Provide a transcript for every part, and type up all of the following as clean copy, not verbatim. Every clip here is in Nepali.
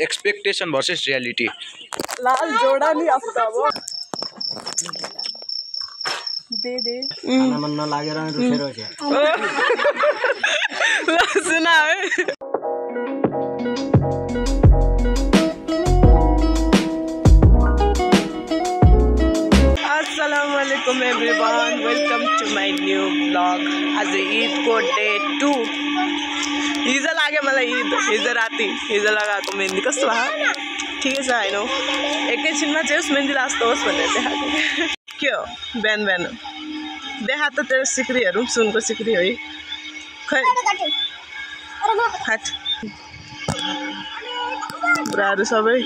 एक्सपेक्टेशन वर्सेस रियलिटी लाल जोड़ा नहीं आता वो दे खाना मन नलागेर रुसेर सुना है Assalamualaikum everyone, welcome to my new vlog. आज ईद को डे 2 हिजो लाग्यो मलाई ईद हिजो राति हिजो लगाएको मेहन्दी कस्तो भयो ठिकै छ हैन एकैछिनमा चाहिँ उस मेहन्दी लास्तो होस् भनेर देखाएको के हो बिहान बिहान देखा त तेरो सिक्रीहरू सुनको सिक्री हो खै हट बुढाहरू सबै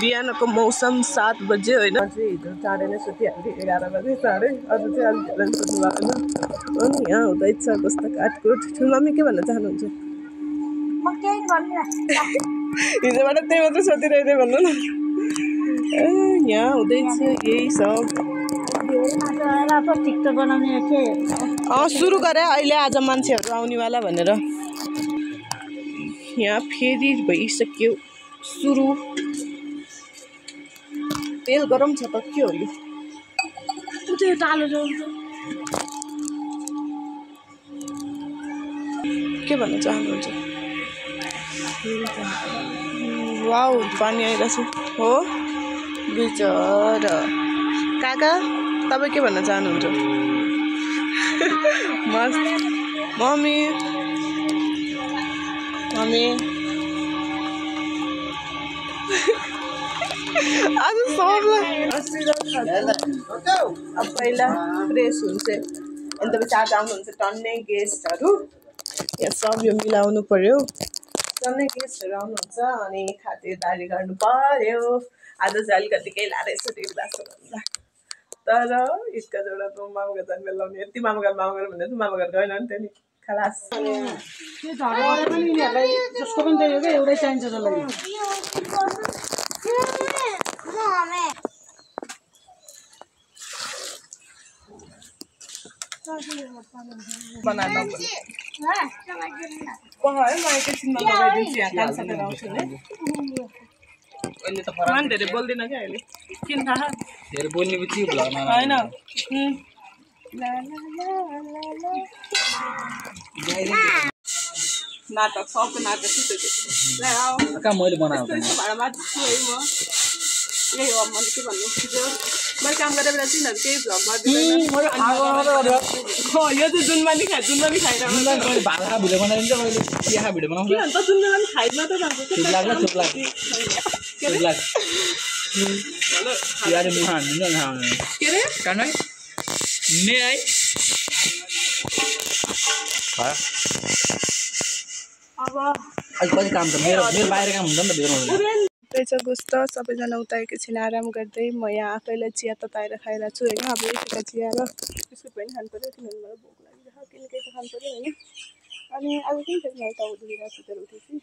बिहानको मौसम 7 बजे होइन हिजो चाँडै नै सुतिहाल्थ्यो 11 बजे चाँडै अझ चाहिँ अलिक धेरै सुत्नु भएको अनि यहाँ हुँदैछ कस्तो काटकुट ठुलो मम्मी के भन्न चाहनुहुन्छ हिजोबाट त्यही मात्रै सोधिरहेको भन्नु न यहाँ हुँदैछ यही सब सुरु गरे अहिले आज मान्छेहरू आउनेवाला भनेर यहाँ फेरि भइसक्यो सुरु तेल गरम छ त के हो यो के भन्न चाहनुहुन्छ वाउ पानी आइरहेछ हो बिचरा काका तपाईँ के भन्न चाहनुहुन्छ मस्त मम्मी मम्मी आज सबलाई अब पहिला फ्रेस हुन्छ अनि तपाईँ चार्ज आउनुहुन्छ टन्नै गेस्टहरू यहाँ सब यो मिलाउनु पर्यो टन्नै गेस्टहरू आउनुहुन्छ अनि खातिरदारी गर्नु पर्यो आज चाहिँ अलिकति केही लाएर यसो लाग्छ भन्दा तर इसका जोडा त मामाघर जानु बेला लाउने यति मामाघर भन्दा त मामाघर गएन नि त नि खलास जसको पनि त्यही हो क्या एउटै चाहिन्छ जसलाई बनाना एकैछिनमा लगाइदिन्छु यहाँ कानसाथेर आउँछु नि अहिले त फरक धेरै बोल्दिनँ क्या अहिले किन थाहा धेरै बोल्ने बित्ति भ्लगमा होइन नाटक सबको नाटक कहाँ मैले बनाएको भाडामा छु है म यही हो मैले के भन्नु खोज्यो मैले काम गरेर बेला तिनीहरू केही भ्लग गरिदिँदैन यो चाहिँ जुनमानी खाइरहेको भाडा भिडियो बनाइदिन्छ मैले चिया भिडियो बनाउँछु के भन्छ जुनमानी खाइ मात्रै जान्छ चुप लाग्छ यार मुहा हान्दिन के रे कानै ने आइ अब कति काम त मेरो बाहिर काम हुन्छ नि त भित्र त्यही छ गुस्त सबैजना उता एकैछिन आराम गर्दै म यहाँ आफैलाई चिया तताएर खाइरहेको छु होइन अब यसो चिया र बिस्कुट पनि खानु पऱ्यो किनभने मलाई भोक लागिरहेको केही त खानु पऱ्यो होइन अनि अब किन फेरि मैले टाउको सुतेर उठेपछि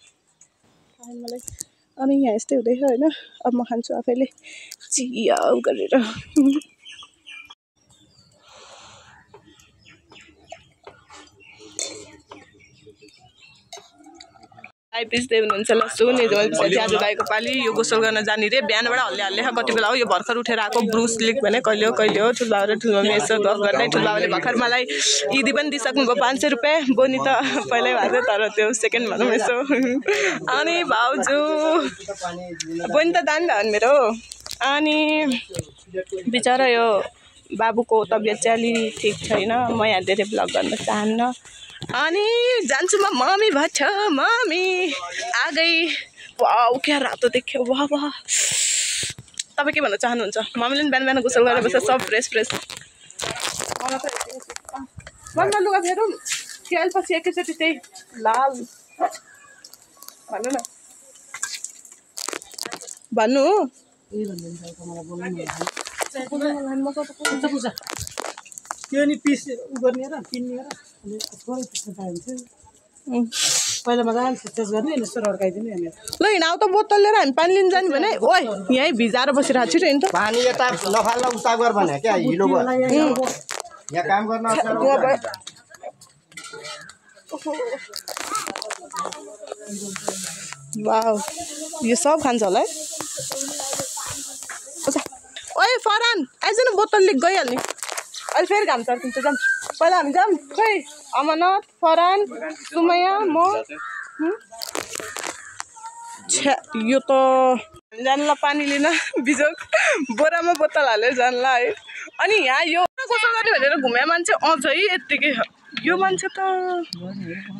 मलाई अनि यहाँ यस्तै हुँदैछ होइन अब म खान्छु आफैले चिया गरेर पिस्दै हुनुहुन्छ ल सुन आज दाइको पालि यो गोसल गर्न जाने रे बिहानबाट हल्ले कति बेला हो यो भर्खर उठेर आएको ब्रुस लिक भने कहिले हो ठुलो र ठुलो मम्मी यसो गफ गर्दै ठुलो बाबाले भर्खर मलाई इदी पनि दिइसक्नु भयो 500 रुपियाँ बोनी त पहिल्यै भएको थियो तर त्यो सेकेन्ड भनौँ यसो अनि भाउजू बोनी त दान भयो मेरो अनि बिचरा यो बाबुको तबियत चाहिँ अलि ठिक छैन म यहाँ धेरै भ्लग गर्न चाहन्न अनि जान्छु म मम्मी भन्छ मम्मी आगै वाउ क्या रातो देख्यो वाह वाह तपाईँ के भन्न चाहनुहुन्छ मम्मीले पनि बिहान बिहान गोसल गरेर बस्छ सब फ्रेस मम्मी लुगा फेरौँ कि अहिले पछि एकैचोटि त्यही लाल भन्नु न भन्नु त्यो नि पिस गर्ने र पिन्ने र पहिला मजाले सुचेस गर्ने अनि यस्तो अड्काइदिने अनि ल हिँडाउ त बोतल लिएर हामी पानी लिन जाने भने ओइ यहीँ भिजाएर बसिरहेको छु नि त पानी यता नफाल्न उता गर भने क्या हिलो भयो यहाँ काम गर्न वाउ यो सब खान्छ होला है ओए फरान आइज न बोतल लिक गइहाल्ने अहिले फेरि घाम चर्किन्छ जाम पहिला हामी जाम खै अमरनाथ फरान सुमैया म यो त जानला पानी लिन बिजोक बोरामा बोतल हालेर जानला है अनि यहाँ यो गोसल गर्ने भनेर घुमे मान्छे अझै यत्तिकै यो मान्छे त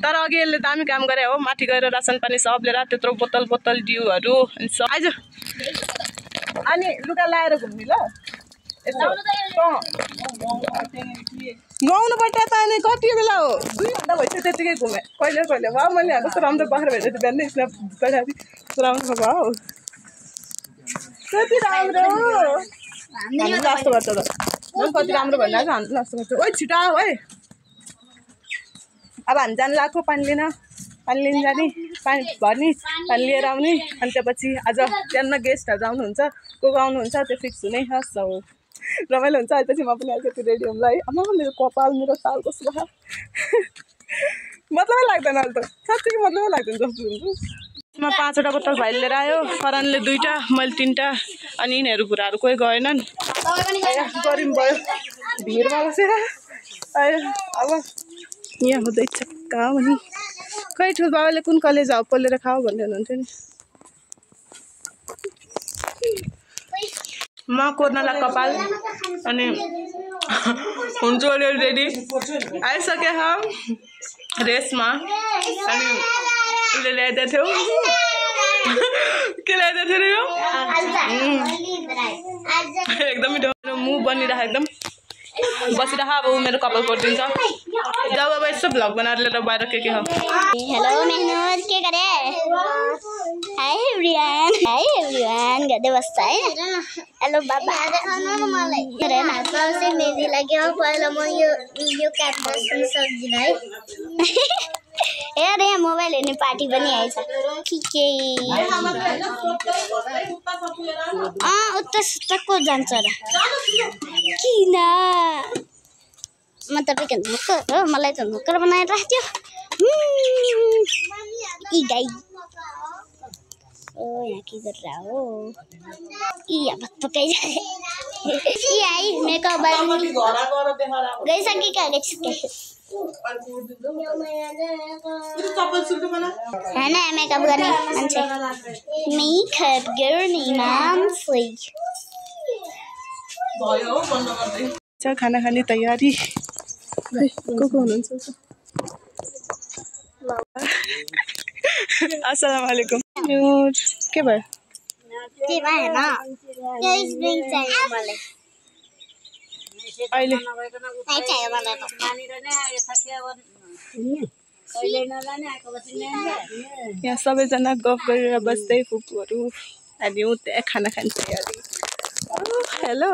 तर अघि यसले दामी काम गरे हो माथि गएर रासन पानी सब लिएर त्यत्रो बोतल बोतल डिउहरू आइज अनि लुगा लाएर घुम्ने ल नुहाउनु पर्छ त अनि कति बेला हो 2 घन्टा भइसक्यो त्यतिकै घुमेँ कहिले कहिले वा मैले यहाँ कस्तो राम्रो बाख्रा भेटेँ त्यो बिहान स्न्याप पठाएको थिएँ राम्रो भयो कति राम्रो हामी जस्तो गर्छ त कति राम्रो भनिरहेको छ हामी जस्तो गर्छ ओइ छिटो आऊ है अब हामी जानु लाग्यो पानी लिन जाने पानी भर्ने पानी लिएर आउने अनि त्यसपछि आज बिहान गेस्टहरू आउनुहुन्छ को आउनुहुन्छ त्यो फिक्स हुनै हस् रमाइलो हुन्छ अहिलेपछि म पनि अलिकति रेडी हुँ ल है आमा मेरो कपाल मेरो ताल कस्तो भयो मतलबै लाग्दैन अहिले त साँच्चै मतलबै लाग्दैन जस्तो हुन्छ म 5वटा बोतल भाइ लिएर आयो फरानले 2टा मैले 3टा अनि यिनीहरू बुढाहरू कोही गएनन् गरिम भयो भिडमा बसेर अब यहाँ हुँदैछ कहाँ भने खै ठुलो बाबाले कुन कलेज हाउ पोलेर खाऊ भन्दै हुनुहुन्थ्यो नि म कोर्नला कपाल अनि हुन्छ अलरेडी रेडी आइसके रेसमा अनि उसले ल्याइदिएको थियो के ल्याइदिएको थियो यो एकदमै मुख बनिरहेको एकदम बसिरह अब मेरो कपाल कोरिदिन्छ जब अब यसो भ्लग बनाएर लिएर बाहिर के हो हेलो मेहनुज के करे हाय एभ्रिवान गर्दै बस्छ है हेलो बाबा अरे नाच्न चाहिँ मेहन्दी लाग्यो पहिला म यो काट्न सक्दिनँ है हेर यहाँ मोबाइल हेर्ने पार्टी पनि आएछ के उता सुत्ताको जान्छ र किन म तपाईँको नोकर हो मलाई त नोकर बनाएर राख्थ्यो ई गाई ओ यहाँ के गरेर हो ई अब पकाइ ई आई मेकअप गइसकेको हैन मेकअप गर्ने मान्छे मेकअप गर्ने मान्छे खाना खाने तयारी को हुनुहुन्छ अस्सलाम वालेकुम के भयो के भएन यो स्प्रिङ चाहियो मलाई अहिले चाहियो मलाई त यहाँ सबैजना गफ गरेर बस्दै फुपूहरू अनि त्यहाँ खाना खान्छ हेलो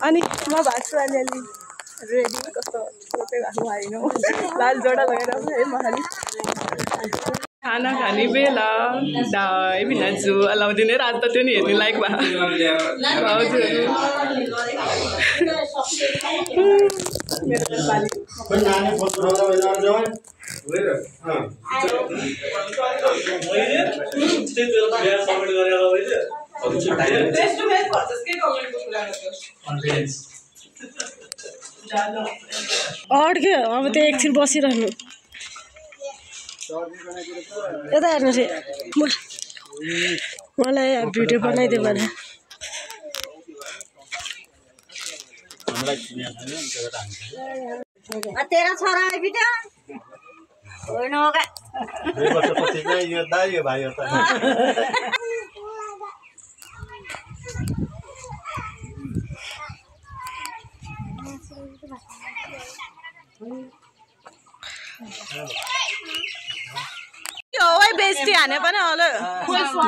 अनि म भएको छु अलिअलि रेडी कस्तो भएको होइन लाल जोडा लगेर है म खालि खाना खाने बेला दाइ भिनाजु अलाउदिन रात त त्यो नि हेर्ने लाइक अड्क्यो अब त्यो एकछिन बसिरहनु यता हेर्नुहोस् मलाई भिडियो बनाइदियो भने तेरा छोरा भिडियो होइन होगा 2 वर्षपछि चाहिँ यो दाइ यो भाइ हो त ओए बेस्टी हाने पनि होला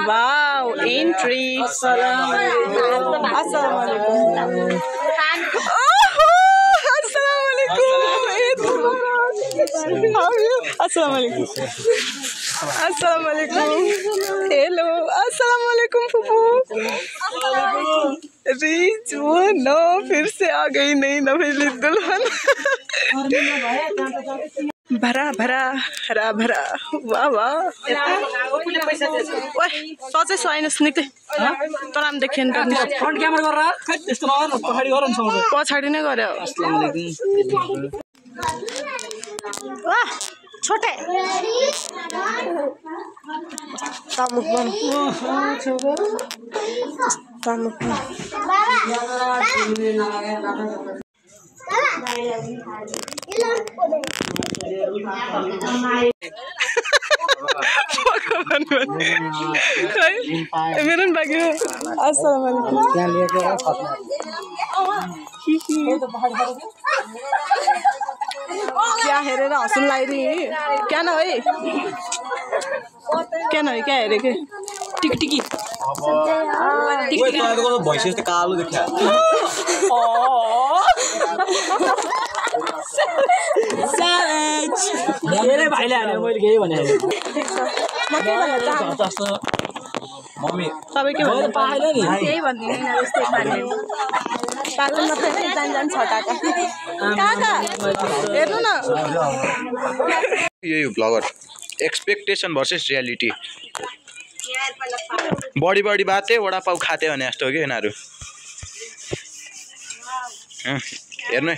वाउ एन्ट्री अस्सलाम वालेकुम अस्सलाम वालेकुम हेलो अस्सलाम वालेकुम फुफू रिजवान फिर से आ गई नहीं नफीली दुल्हन भरा भरा हरा भरा वाह वाह ओए सचै सुहाइनस् निकै तराम देखिएन त फ्रन्ट क्यामेरा गरेर खै त्यस्तो नगर पछाडि गर न सबैले पछाडि नै गर्यो अस्सलाम वालेकुम वाह छोटे तामुक बम तामुक मेरो पनि बाँकी हो अस्सलाम वालेकुम क्या हेरेर हँसुन लागिरहे क्या न है क्या न है क्या हेरे के टिकटिकी भैँसी जस्तो कालो देखिया धेरै भाइले हाने मैले केही भने म के भन्न चाहन्छु मम्मी तपाईँ के भन्नु पाएन नि त्यही भन्दिनँ जस्तै पाले पागल मात्रै जान छटाका काका हेर्नु न यही ब्लगर एक्सपेक्टेसन भर्सेस रियालिटी बढी बढी बाते वडा पाउ खाते भने जस्तो हो कि यिनीहरू हेर्नु है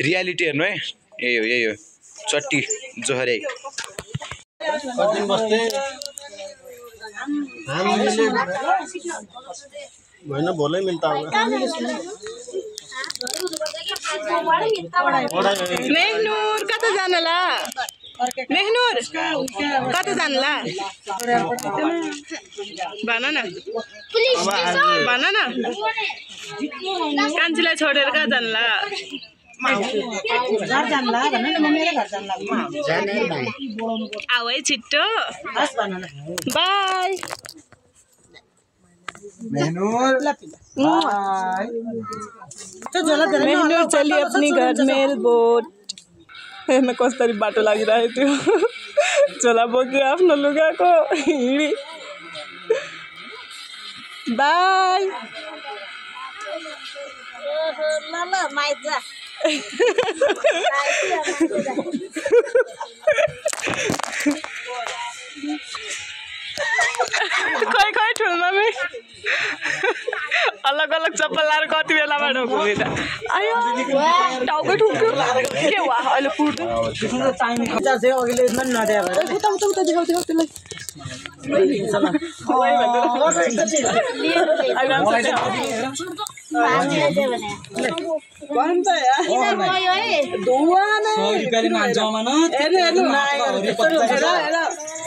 रियालिटी हेर्नु है यही हो चट्टी जोहरे होइन बोलै मिल्ता मेहनुर कता जानला मेहनुर कता जानला भन न कान्छीलाई छोडेर कहाँ जानला आऊ है छिट्टो बाई मेहनूर मेहनुर चली अपनी घर मेल बोट हेर्न कसरी बाटो लागिरहेको थियो झोला बोक्यो आफ्नो लुगाको हिँडी बाई खै खै ठुलो अलग अलग चप्पल लाएर कति बेलाबाट घुमेर आयो टाउकै ठुक्यो के वा अहिले फुट्यो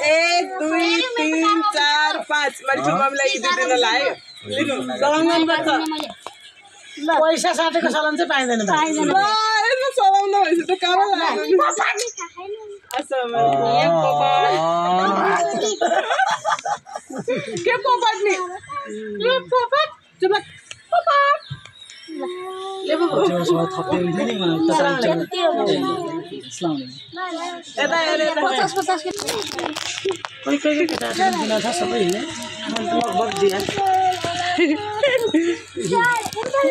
एक दुई तीन चार पाँच मैले ठुल्मामीलाई दिन लाएँ पैसा साटेको सलाम चाहिँ पाइँदैन चलाउनु भएपछि त कहाँ के पोपट्ने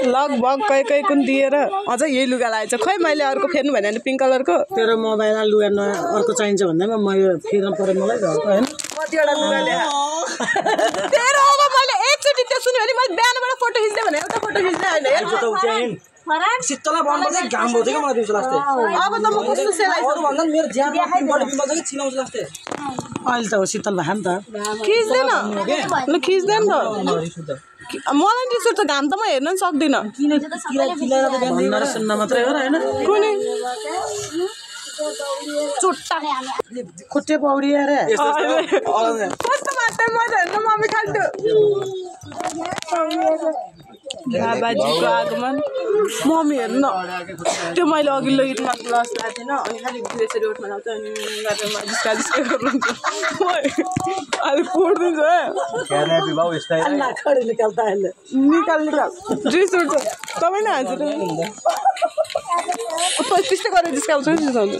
लगभग कहीँ कुन दिएर अझ यही लुगा लगाएछ खै मैले अर्को फेर्नु भने पिङ्क कलरको तेरो मोबाइलमा लुगा नयाँ अर्को चाहिन्छ भन्दैमा म यो फेर्न पऱ्यो मलाई होइन कतिवटा लुगा ल्याएर तेरो अब मैले एकचोटि त्यो सुन्यो भने मैले बिहानबाट फोटो खिच्दै भने एउटा फोटो खिच्दै होइन शीतला बन्द चाहिँ घाम भयो क्या मलाई दिउँसो लास्टै अब त म कस्तो सेलाइछु भन्दा मेरो ज्यान चाहिँ छिनाउँछ लास्टै अहिले त हो शीतल भयो नि त खिच्दैन ल खिच्दैन त मलाई त्यसो त घाम त म हेर्न पनि सक्दिनँ भन्न र सुन्न मात्रै हो र होइन कुनै चुट्टा खुट्टे पौडी अरे कस्तो मात्रै म हेर्नु मम्मी खाल्छु बाबाजीको आगमन मम्मी हेर्नु न त्यो मैले अघिल्लो ईदमा ग्लास ल्याएको थिएन अनि खालि यसरी ओठमा लाउँछ अनि गाडीमा जिस्का गर्नुहुन्छ अहिले पुट्दिन्छु निकाल ड्रेस उठ्छ तपाईँ नै हान्छ त्यस्तै गरेर जिस्काउँछु नि जिस्काउँछु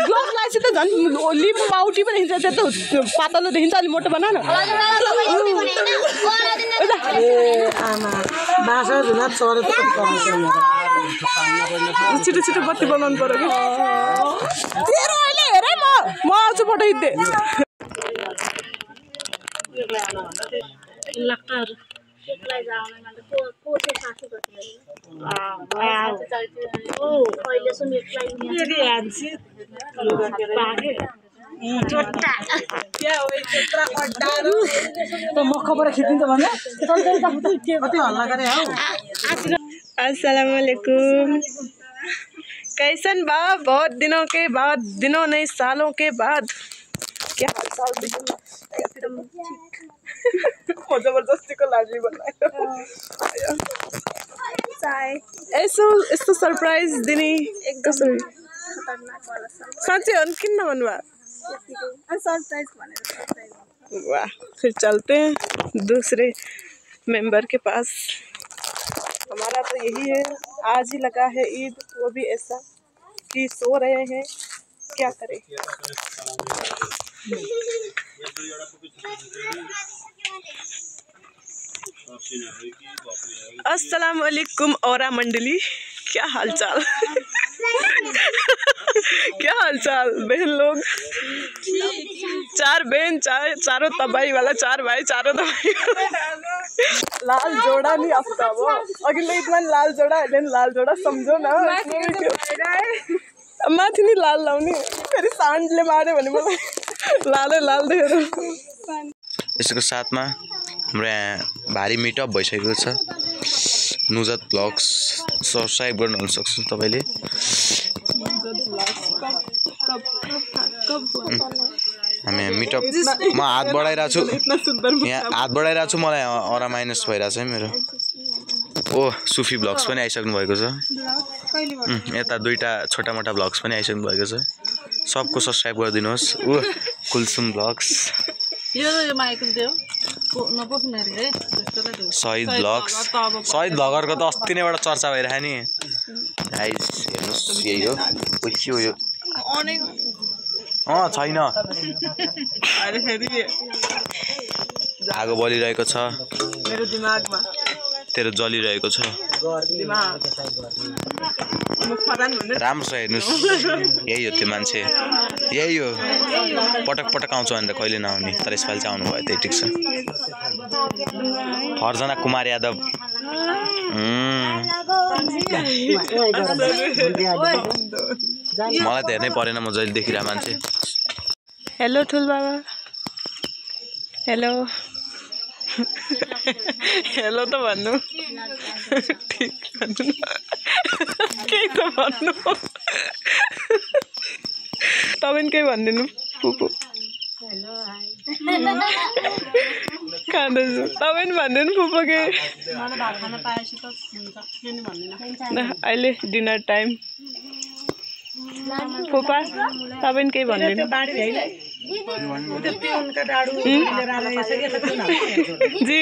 ग्लोभ लगाएपछि त झन् लिप पाउटी पनि हिँड्छ त्यो त पातलो देखिन्छ अलिक मोटो बना न आमा बाँस झुला चरे त छिटो छिटो बत्ती बनाउनु पर्यो कि तेरो अहिले हेर म आउँछु पठाइदिए मखबाट खिचिन्छ भने कति हल्ला गरे हौ अस्सलाम वालेकुम कैसन बा बहुत दिनों के बाद दिनों नहीं सालों के बाद क्या हाल चाल एकदम ठीक जबरदस्ती को लागि बनायो यस्तो सरप्राइज दिने कसरी साँच्चै हो किन नभन्नुभयो वाह फिर चलते हैं दूसरे मेंबर के पास हमारा तो यही है आज ही लगा है ईद वो भी ऐसा कि सो रहे हैं क्या करें अस्सलाम वालेकुम औरा मंडली क्या हालचाल क्या हालचाल बहन लोग चार बहन चारों तबाही वाला 4 भाई चारों तबाही लाल जोड़ा नहीं आता वो अघिल्लो ईदमा लाल जोड़ा अहिले लाल जोड़ा सम्झो न माथि नि लाल लाउने फेरि सान्डले मार्यो भने मलाई लालै लाल देखेर यसको साथमा हाम्रो यहाँ भारी मिटअप भइसकेको छ नुजत ब्लग्स सब्सक्राइब गर्न सक्छ तपाईले हामी मिटअप म हात बढाइरा छु यहाँ हात बढाइरा छु मलाई अरा माइनस भइरा छ मेरो ओ सुफी ब्लग्स पनि आइसक्नु भएको छ यता दुईटा छोटा मोटा ब्लग्स पनि आइसक्नु भएको छ सबको सब्स्क्राइब गरिदिनुहोस् ओ कुलसुम ब्लग्स यो माइकल देऊ नपोख्ने रे सहिद ब्लग्स सहिद भगरको त अस्ति नैबाट चर्चा भइरह्यो नि गाइस हेर्नुस् यही हो पुच्यो यो छैन अरे फेरि आगो बलिरहेको छ मेरो दिमागमा तेरो जलिरहेको छ दिमाग म खरान भन्ने राम्रो छ हेर्नुस् यही हो त्यो मान्छे यही हो पटक पटक आउँछ भनेर कहिले नआउने तर यसपालि चाहिँ आउनु भयो त्यही ठिक छ फर्जना कुमार यादव मलाई त हेर्नै परेन म जहिले देखिरहेको मान्छे हेलो ठुल बाबा हेलो हेलो त भन्नु ठीक भन्नु केही त भन्नु तपाईँ केही भनिदिनु पुपु खाँदैछु तपाईँ भनिदिनु पुपु के अहिले डिनर टाइम फुपा तपाईँ केही भनिदिनु जी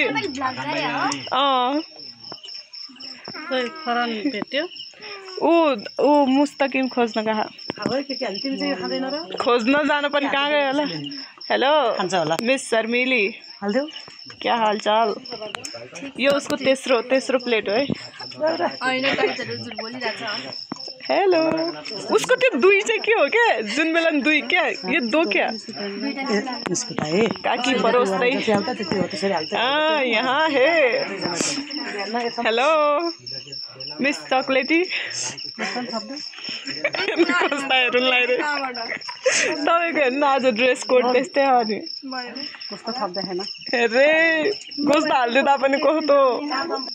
ऊ मुस्तकिम खोज्न कहाँ खोज्न जानु पनि कहाँ गयो होला हेलो मिस शर्मिली क्या हाल चाल यो उसको तेस्रो प्लेट हो है हेलो उसको त्यो 2 चाहिँ के हो क्या जुन बेला 2 क्या ये 2 क्या काकी परोसते यहाँ है हेलो मिस चॉकलेटी तपाईँको हेर्नु आज ड्रेस कोड त्यस्तै हो नि हेरे गोस्त हालिदियो तापनि कस्तो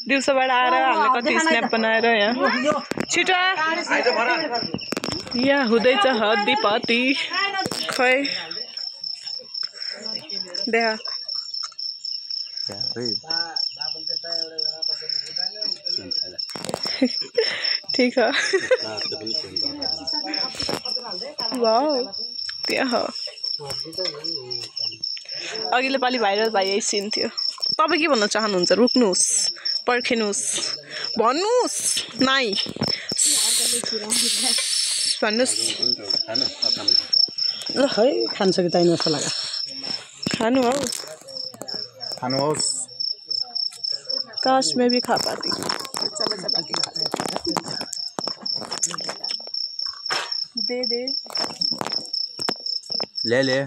दिउँसोबाट आएर हामीले कति स्न्याप बनाएर यहाँ छिटो यहाँ हुँदैछ हड्डीपाती खै देखा ठीक है वाउ त्यहाँ अघिल्लो पालि भाइरल भाइ यही सिन थियो तपाईँ के भन्न चाहनुहुन्छ रुक्नुहोस् पर्खिनुहोस् भन्नुहोस् नाइ भन्नुहोस् ल खै खान्छ कि ताइन जस्तो लाग्यो खानु हौ खानुहोस् काश मैं भी खा पाती दे दे ले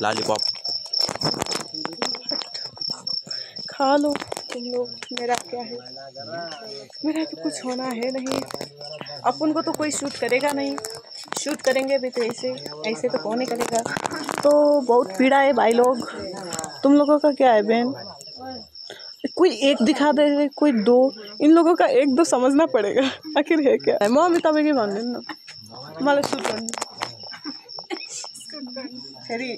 लॉलीपॉप खा लो तुम लोग। मेरा क्या है, मेरा तो कुछ होना है नहीं। अपन को तो कोई शूट करेगा नहीं, शूट करेंगे भी तो ऐसे तो कौन नहीं करेगा। तो बहुत पीड़ा है भाई लोग। तुम लोगों का क्या है बहन? कोई एक दिखा दे, कोई दो। इन लोगों का एक दो समझना पड़ेगा आखिर है क्या। मम्मी तपाईँ भन्दैन न मलाई सुट गर्नु फेरि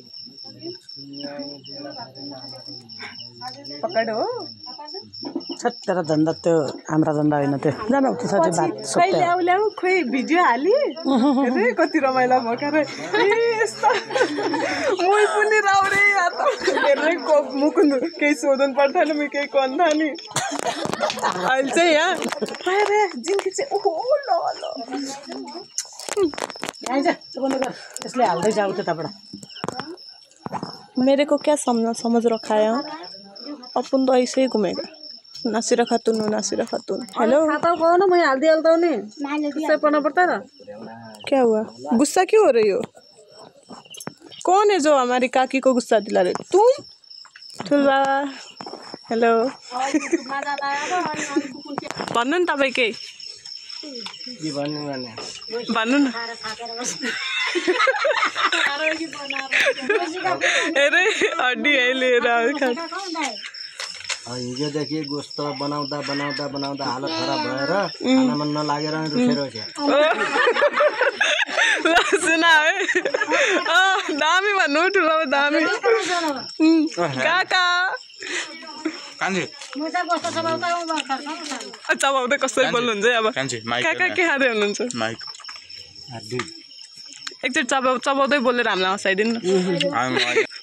पकड हो। तेरो धन्दा त्यो हाम्रा धन्दा होइन त्यो जान ल्याउ ल्याउ खोइ भिडियो हाली हेरे कति रमाइलो भर्खर यस्तो मुई पनि राउरे या त हेर्ने मुकुन्द केही सोध्नु पर्दैन म केही भन्दा नि अहिले चाहिँ यहाँ अरे जिन्की चाहिँ ओहो ल ल यसले हाल्दै जाऊ त्यताबाट। मेरे को क्या समझ रखा है? अपन तो ऐसे ही घूमेगा। नासिरा खातून हेलो खाता कहो ना मैं हल्दी डालता हूँ नहीं गुस्सा पड़ना पड़ता है। क्या हुआ? गुस्सा क्यों हो रही हो? कौन है जो हमारी काकी को गुस्सा दिला रहे? तुम ठुलबा हेलो भन्नु नि तपाईँ केही भन्नु न। अरे हड्डी है लिएर हिजोदेखि गोस्त बनाउँदा हालत खराब भएर खाना मन नलागेर रुखेर सुना है दामी भन्नु ठुलो दामी काका चबाउँदै कसरी बोल्नुहुन्छ है अब? काका के खाँदै हुनुहुन्छ? एकचोटि चबाउँदै बोलेर हामीलाई हँसाइदिनु न।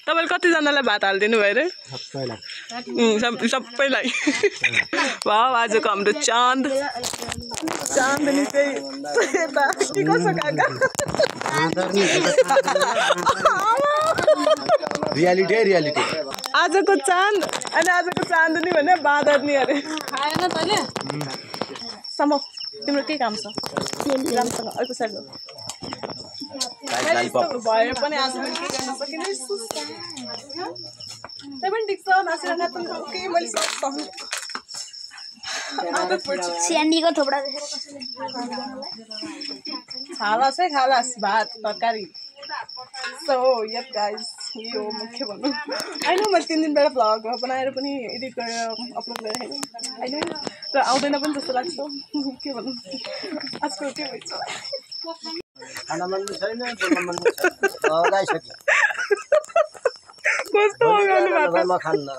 तपाईँले कतिजनालाई भात हालिदिनु भयो अरे? सबैलाई। वाह आजको हाम्रो चाँदनी चाहिँ के कसो काका? रियालिटी आजको चाँद अनि आजको चाँदनी भने बाँदर्नी अरे। खाएन तैँले? सम तिम्रो के काम छ? राम्रोसँग अर्को साइड भए पनि आज के गर्न सकिन। त्यही पनि ठिक छ। नासिरा खातुन के मैले स्यान्डीको थोपडा देखेर खालास है खालास भात तरकारी। सो यस गाइस यो मुख्य भनौँ होइन मैले 3 दिन बेला भ्लग बनाएर पनि एडिट गरेर अपलोड गरेर होइन र आउँदैन पनि जस्तो लाग्छ। के भनौँ आजकल के भइन्छ खाना मन छैन अगाइसक्यो कस्तो अगाउनु भएको म खान्न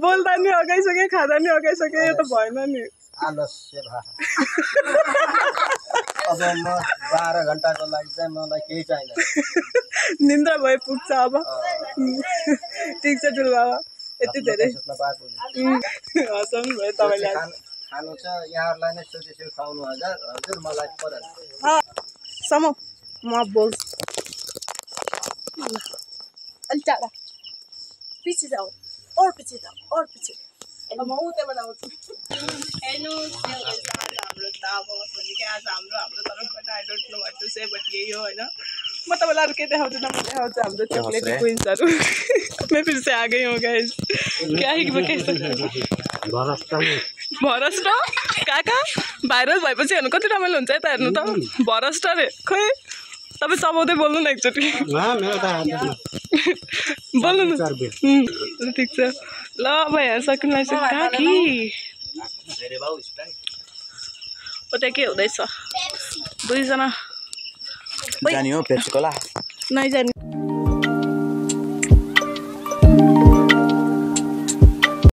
बोल्दा नि अगाइसके खाँदा नि अगाइसके यो त भएन नि आलस्य भा अब म 12 घण्टाको लागि चाहिँ मलाई केही चाहिँदैन निन्द्रा भए पुग्छ अब ठिक छ ठुलो बाबा यति धेरै हँसाउनु भयो तपाईँले खानु छ यहाँहरूलाई नै सोचेछु खुवाउनु हजुर मलाई परेन सम म बोल अलि टाढा पछि जाऊ और पछि अब म उतैबाट आउँछु। हेलो हाम्रो दावत भनेको आज हाम्रो तर्फबाट I don't know what to say but यही हो हैन। म तपाईँलाई अरू के देखाउँछु न, म देखाउँछु हाम्रो चॉकलेट क्वीन्सहरू। मैं फिर से आ गई हूँ गाइस। क्या है वो कैसे भरस्ट काका भाइरल भएपछि हेर्नु कति रमाइलो हुन्छ है त। हेर्नु त भरस्ट रे खै तपाईँ चबाउँदै बोल्नु न एकचोटि बोल्नु न। ठिक छ ल अब यहाँ सकिन लाग्छ काकी उता के हुँदैछ 2 जना जाने हो पेप्सी कोला नै जाने।